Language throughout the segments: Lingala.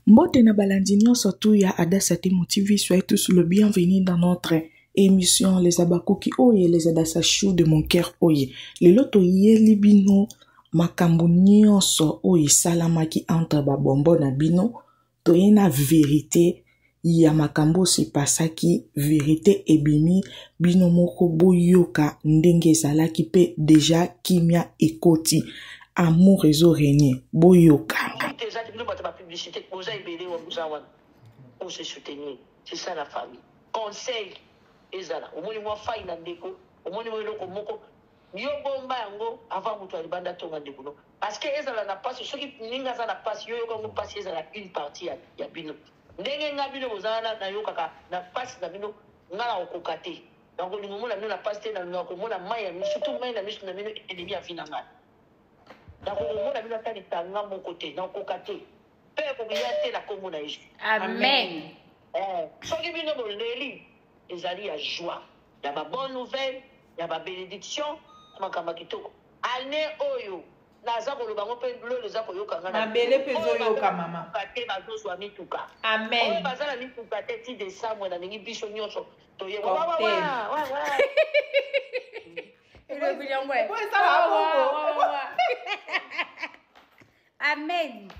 Mbote na balandi nyonso tout ya Adassa Temo TV, soyez tous le bienvenu dans notre émission Les Abakuki Oye, les Adassa Chou de mon cœur Oye. Lelo toyeli bino makambo nyonso oyo esalamaki entre ba bonbon na bino, toye na verite ya makambo oyo sepasaki, verite ebimi, bino moko boyoka ndenge ezalaki pe deja kimia ekoti. Amour ezo regner, boyoka. Eza bino bato ba publicité boza ebele wa boza wana pour se soutenir, c'est ça la famille. Conseil ezala omoni mwa faille na ndeko, omoni mwa eloko moko yo bomba yango avant moto ya libanda atonga ndeko no, parce que ezala na pasi soki ninga aza na pasi yo yoka yango pasi ezala une partie ya bino ndenge nga bino boza wana nayokaka na pasi na bino nga na kokoka te nakolinga omona bino na pasi te, nalingaka komona mai ya misu surtout mai na misu na bino ennemi ya vie na ngai nakokomona bino ata litanga moko te nakokoka te mpe ekomiya te na kombo na Yesu. Amen. Soki bino boleli ezali ya joie ya ba bonne nouvelle ya ba bénédiction makambo ya kitoko année oyo naza koloba ngo mpe lolo eza koyoka nga na mabele mpe ezoyoka mama te bazozwa mituka. Amen. Oyo baza na mituka te ti décembre nalingi biso nyonso toye Cocktail. Elobi yango, eh. Ebo esala bongo. Amen.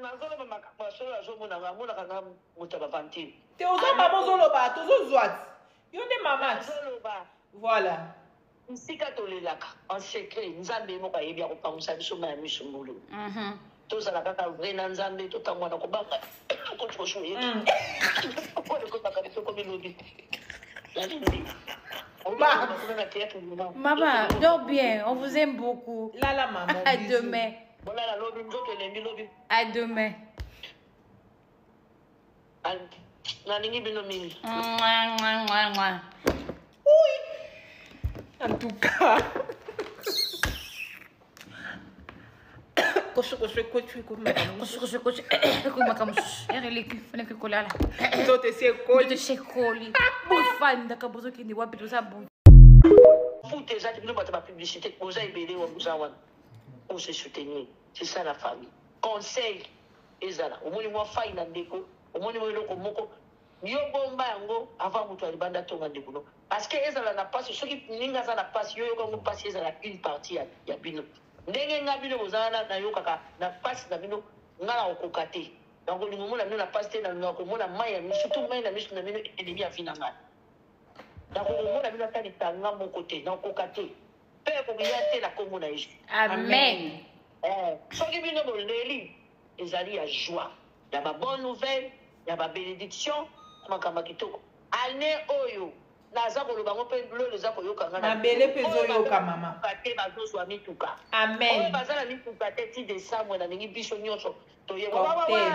Nazoloba makambo ya solo, azomonaka amonaka nga moto ya bavantile. Te oza mama ozoloba tozozwa ti yo nde mama ti. Nazoloba. Voilà. Esika tolelaka en secret, Nzambe ye moko ayebi akopangusa biso mai ya miso mbulu. Tozala kaka vrai na Nzambe, totangwana kobanga biso komi lobi. Maman, dors bien, on vous aime beaucoup. Lala maman. À bisous. demain. Bolala lobi, nzoto elembi lobi. À demain. Nalingi bino mingi. Mouah, mouah, mouah, mouah. Oui. En tout cas. Kosho kosho kosho kosho kosho kosho makambo ereleki faneke kolala nzoto esi ekoli nzoto esi ekoli bofandaka bozokende wapi toza bo fute eza te bino bato ba publicité boza ebele wa boza wana pour se soutenir, c'est ça la famille. Conseil ezala omoni mwa faille na ndeko, omoni mwa eloko moko yo bomba yango avant moto ya libanda atonga ndeko no, parce que ezala na pasi soki ninga aza na pasi yo yoka yango pasi ezala une partie ya bino ndenge nga bino boza wana nayokaka na pasi na bino nga na kokoka te nakolinga omona bino na pasi te, nalingaka komona mai ya misu surtout mai na misu na bino ennemi ya vie na ngai nakokomona bino ata litanga moko te nakokoka te mpe ekomiya te na kombo na Yesu. Amen. Soki bino boleli ezali ya joie ya ba bonne nouvelle ya ba bénédiction makambo ya kitoko année oyo naza koloba ngo mpe lolo eza koyoka nga na mabele mpe ezoyoka mama te bazozwa mituka. Amen. Oyo baza na mituka te ti décembre nalingi biso nyonso toye Cocktail.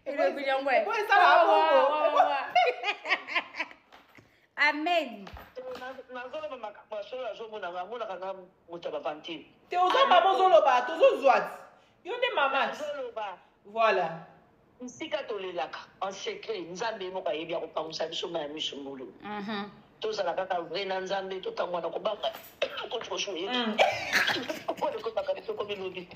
Elobi yango, eh. Ebo esala bongo. Amen. Nazoloba makambo ya solo, azomonaka amonaka nga moto ya bavantile. Te oza mama ozoloba tozozwa ti yo nde mama ti. Nazoloba. Voilà. Esika tolelaka en secret, Nzambe ye moko ayebi akopangusa biso mai ya miso mbulu. Tozala kaka vrai na Nzambe, totangwana kobanga biso komi lobi.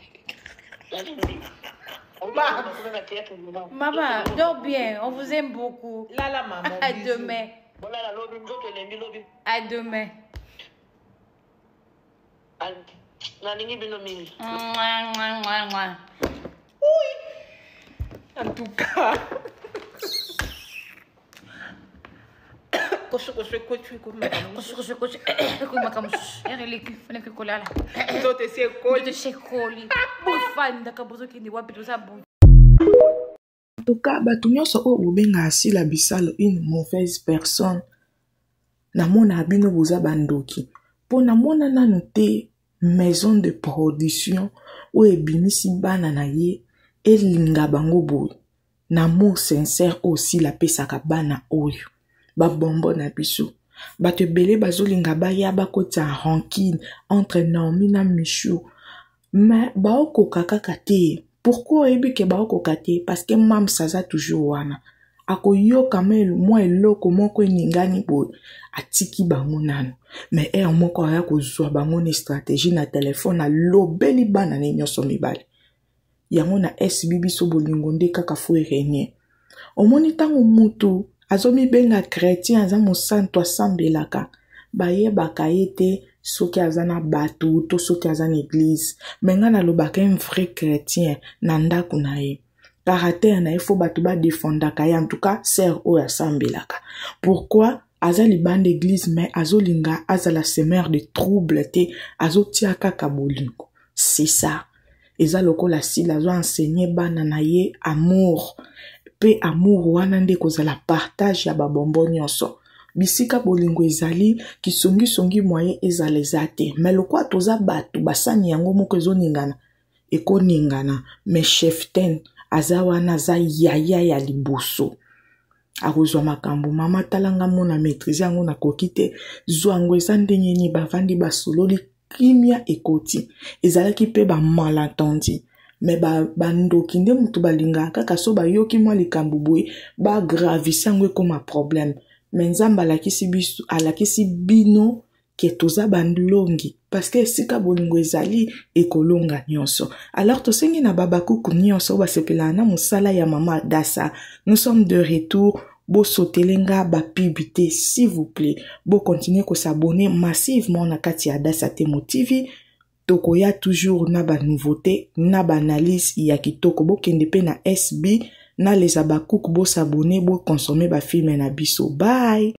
Maman, dors bien, on vous aime beaucoup. Lala maman. À bisous. demain. Bolala lobi, nzoto elembi lobi. À demain. Nalingi bino mingi. Mouah, mouah, mouah, mouah. Oui. En tout cas. Kosho kosho kosho kosho kosho kosho makambo ereleki faneke kolala nzoto esi ekoli nzoto esi ekoli bofandaka bozokende wapi toza bo. En tout cas, bato nyonso oyo bobengaka Sila Bisalo une mauvaise personne, namona bino boza bandoki. Po namona nanu te maison de production oyo ebimisi bana na ye elinga bango boye. Na amour sincère oyo Sila apesaka bana oyo, ba bonbon na biso. Bato ebele bazolinga baya bakotisa rancune entre Naomi na Michou. Mais baokoka kaka te. Pourquoi oyebi ke baokoka te? Parce que Mams aza toujours wana. Akoyoka mwa eloko moko eningani boye, atiki bango nanu. Mais heure moko aya kozwa bango na stratégie na téléphone, alobeli bana ne nyonso mibale. Yango na SB biso bolingo nde kaka fo erenie. Omoni ntango mutu azomibenga chretien, aza mosantu, asambelaka, bayebaka ye te soki aza na bato to soki aza na eglise. Me ngai nalobaka un vrai chretien na ndako na ye, caractère na ye fo bato badefendaka ye. En tout cas sœur oyo asambelaka, pourquoi aza libanda église mais azolinga azala semeur de trouble te, azotia kaka bolingo. C'est ça, eza lokola Sila azo enseigner bana na ye amour, mpe amour wana nde kozala partage ya babombo nyonso. Bisika bolingo ezali, kisongisongi moyen ezala eza te. Me lokola toza bato, basani yango moko ezoningana, ekoningana. Me cheftaine aza wana, aza yaya ya liboso, akozwa makambo. Mama, tala nga mona maîtrise yango nakoki te, zwa yango. Eza ndenge nini bavandi, basololi, kimia ekoti. Ezalaki mpe bamalentendi, me bandoki nde moto balingaka kaka so bayoki mwa likambo boye, bagravise yango, ekóma problème. Me Nzambe alakisi biso, alakisi bino ke toza balongi, parce que esika bolingo ezali, ekolonga nyonso. Alors tosengi na babakuku nyonso oyo basepelaka na mosala ya mama Dasa, nous sommes de retour. Bosotele nga bapub te, s'il vous plaît. Bokontinue kos'abonner massivement na kati ya Dasa Temo TV. Tokoya toujours na banouveauté, na baanalyse ya kitoko. Bokende mpe na SB na les Abakuku, bos'abonner, boconsommer bafilms na biso. Bye.